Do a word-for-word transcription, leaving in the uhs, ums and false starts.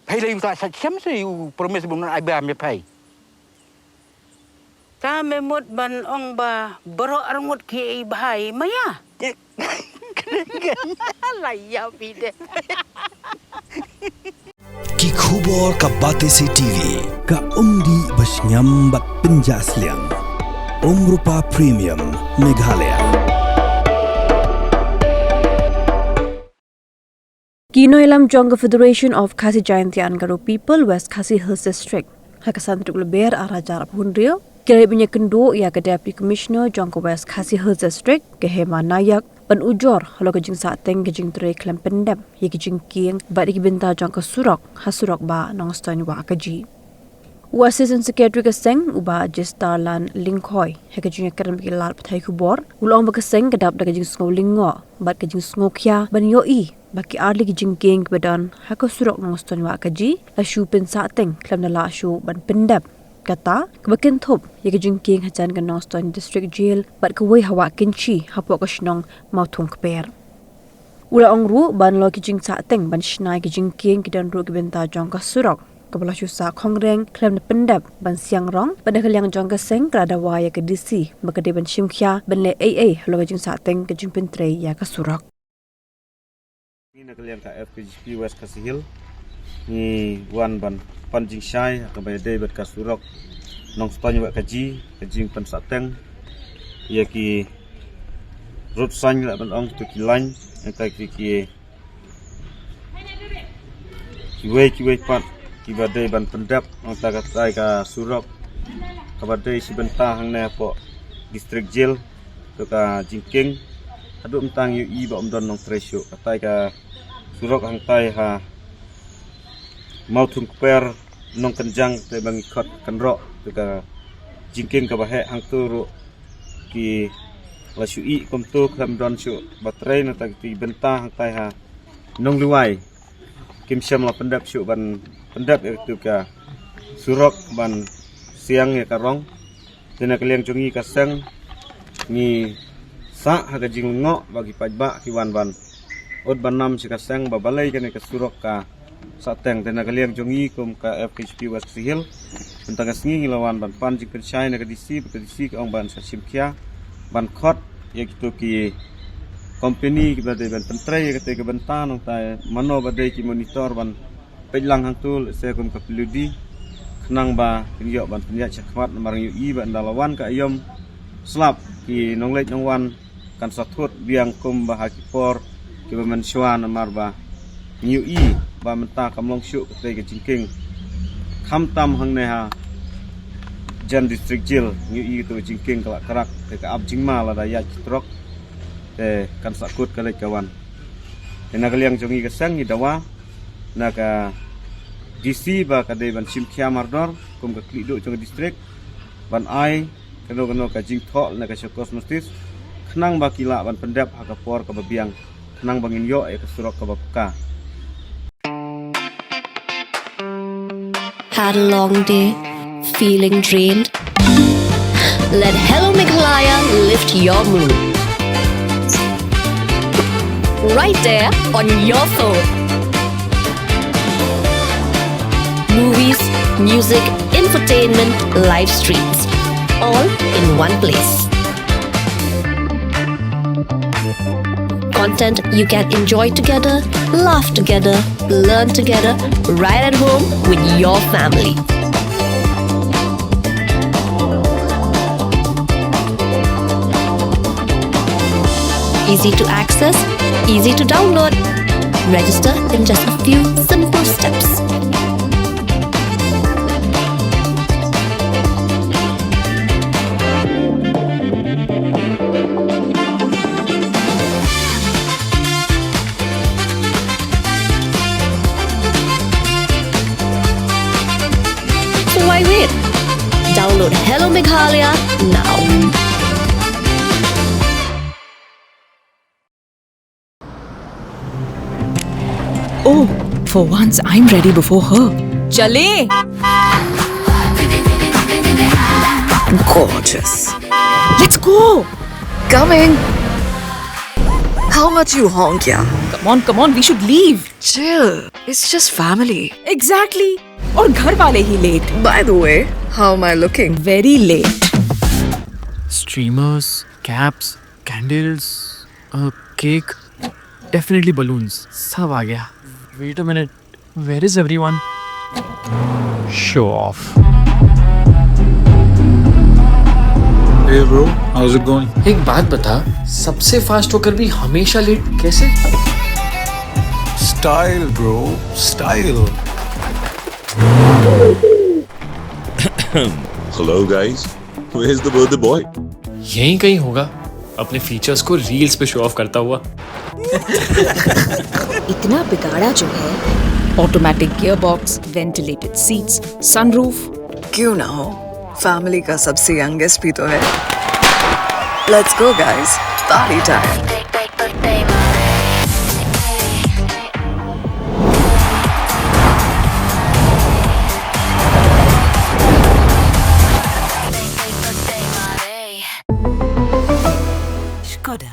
Phai lei u ta sa chem se u promise bun ai ba me phai. Ta me mut ban ong ba baroh arngut ki ei bhai maya. La ya bide. Ki khubor ka Batesi T V, ka umdih ba sngewbha bad pynjah sliang. Umrupa Premium Meghalaya. Ki nongïalam jong ka Federation of Khasi Jaintia and Garo People West Khasi Hills District, ha ka san tarik Lber ar hajar arphew hynriew, ki la leit ban ïakynduh ïa ka Deputy Commissioner jong ka West Khasi Hills District, ka Hema Nayak, ban ujor halor ka jingsahteng ka jingtrei khlem pyndep ïa ki jingkieng bad ïa ki bynta jong ka surok ha surok ba Nongstoiñ Wahkaji. U Assistant Secretary ka seng, u Bah Jistarlan Lyngkhoi, ha ka jingïakren bad ki lad pathai khubor, u la ong ba ka seng ka dap da ka jingsngew lyngngoh bad ka jingsngewkhia ban ïohi ba ki arliang ki jingkieng kiba don ha ka surok Nongstoiñ Wahkaji la shu pynsahteng khlem da lah shuh ban pyndep. Kata kaba kynthup ïa ka jingkieng hajan ka Nongstoiñ District Jail bad kawei ha Wahkynshi hapoh ka shnong Mawthungkper. U la ong ruh ba nalor ki jingsahteng ban shna ïa ki jingkieng ki don ruh ki bynta jong ka surok kaba la shu sah khongreng khlem da pyndep ban siang rong, bad na ka liang jong ka seng ka la dawa ïa ka D C ba ka dei ban shim khia ban leh ei ei halor ka jingsahteng ka jingpyntrei ïa ka surok. Ngi na ka liang ka F K J P West Khasi Hills ngi wan ban pan jingshai ha kaba ïadei bad ka surok Nongstoiñ Wahkaji, ka jingpynsahteng ïa ki road sign, lah ban ong, to ki lain, ïa ka ki, ki kiwei kiwei pat kiba dei ban pyndep nangta katai ka surok kaba dei shi bynta hangne hapoh District Jail. To ka jingkieng haduh mynta ngi ïohi ba ym don nongtrei shuh, katai ka surok hangtai ha Mawthungkper Nongkynjang, te ba ngi khot Kynroh, to ka jingkieng kaba heh hangto ruh ki la shu ïeh kumto khlem don shuh ba trei, nangta ki bynta hangtai ha Nonglwai kim shym la pyndep shuh ban pyndep ïa kito ka surok ban siang ïa ka rong. Te na ka liang jong ngi ka seng ngi sah ha ka jinglyngngoh ba ki paidbah ki wan ban ud ban nam sha ka seng ba balei kane ka surok ka sahteng. Te na ka liang jong ngi kum ka F K J P West Khasi Hills, mynta ka sngi ngi la wan ban pan jingpynshai na ka D C, ba ka D C ka ong ban sa shim khia ban khot ïa kito ki company kiba dei ban pyntrei ïa kata ka bynta, nangta mano ba dei ki monitor ban peit lang hangto, lehse kum ka P W D, khnang ba kin ïoh ban pynïaid shakhmat, namar ngi ïohi ba ynda la wan ka aïom slap, ki nongleit nongwan kan sa thut biang kumba ha ki por kiba mynshuwa, namar ba ngi ïohi ba mynta kam long shuh katei ka jingkieng. Khamtam hangne ha jan District Jail ngi ïohi katei ka jingkieng ka la krak, te ka ap jingma lada ïaid ki trok, te kan sa kut ka leit ka wan. Te na ka liang jong ngi ka seng ngi dawa na ka D C ba ka dei ban shim khia mardor kum ka khlieh duh jong ka district, ban ai kano kano ka jingthoh na ka show cause notice, khnang ba ki lah ban pyndep ha ka por kaba biang, khnang ba ngin ïoh ïa ka surok kaba paka. Had a long day? Feeling drained? Let Hello Meghalaya lift your mood. Right there on your phone. Movies, music, entertainment, live streams, all in one place. Content you can enjoy together, laugh together, learn together, right at home with your family. Easy to access, easy to download. Register in just a few simple steps. So why wait? Download Hello Meghalaya now. Oh, for once I'm ready before her. Chale! Gorgeous. Let's go! Coming! How much you honk, yeah? Come on, come on, we should leave. Chill. It's just family. Exactly. और घर वाले ही late. By the way, how am I looking? Very late. Streamers, caps, candles, a cake, definitely balloons. सब आ गया. Wait a minute, where is everyone? Show off. Hey bro, how's it going? एक बात बता, सबसे फास्ट होकर भी हमेशा लेट कैसे? Style, bro, style. Hello, guys. Where's the birthday boy? यहीं कहीं होगा, अपने फीचर्स को रील्स पे शो ऑफ करता हुआ. इतना बिगाड़ा जो है. Automatic gearbox, ventilated seats, sunroof. क्यों ना हो, फैमिली का सबसे यंगेस्ट भी तो है. Let's go, guys. Party time. Skoda.